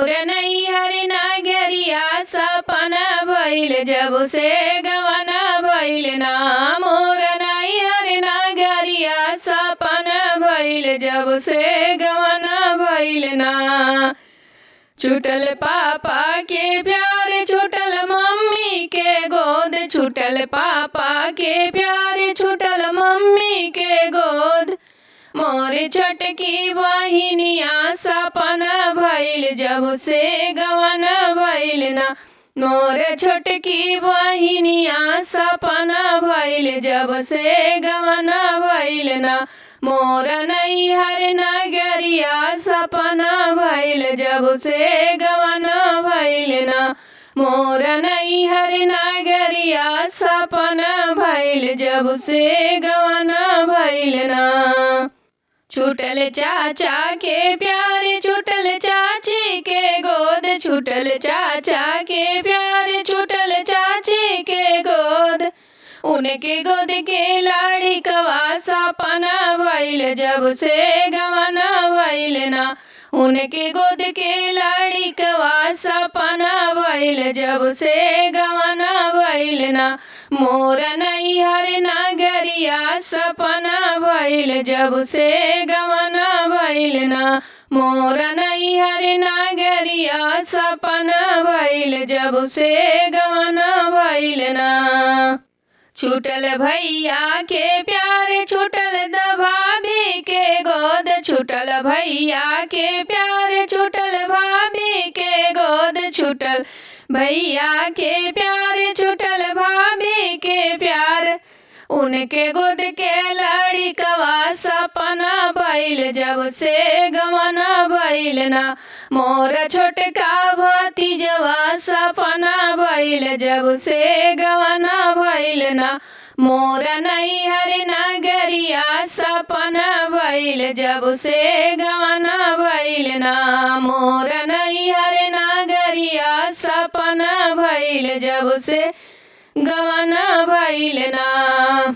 नैहर नगरिया सपना भइल जब से गवना भइल ना। मोर नैहर नगरिया सपना भइल जब से गवना भइल ना। छूटल पापा के प्यार छूटल मम्मी के गोद, छूटल पापा के प्यार छूटल मम्मी के गोद। मोर छोटकी बहिनिया सपना भइल जब से गवना भइल ना। मोर छोटकी बहिनिया सपना भइल जब से गवना भइल ना। मोर नैहर नगरिया सपना भइल जब से गवना भइल ना। मोर नैहर नगरिया सपना भइल जब से गवना भइल ना। छूटल चाचा के प्यार छूटल चाची के गोद, छूटल चाचा के प्यार छूटल चाची के गोद। उनके गोद के लाड़ी कवा सपना भइल जब से गवना भइल ना। उनके गोद के लाड़ी कवा सपना भइल जब से गवना भइल ना। मोर नैहर नगरिया सपना भइल जब से गवना भइल ना। मोर नैहर नगरिया सपना भइल जब से गवना भइल ना। छूटल भैया के प्यार छूटल भाभी के गोद, छूटल भैया के प्यार छूटल भाभी के गोद, छूटल भैया के प्यार छूटल भाभी के प्यार। उनके गोद के लाड़ी कवा सपना भइल जब से गवना भइल ना। मोर छोटका भतीजवा सपना भइल जब से गवना भइल ना। मोर नैहर नगरिया सपना भइल जब से गवना भइल ना। मोर नैहर नगरिया सपना भइल जब से गवना भइल ना।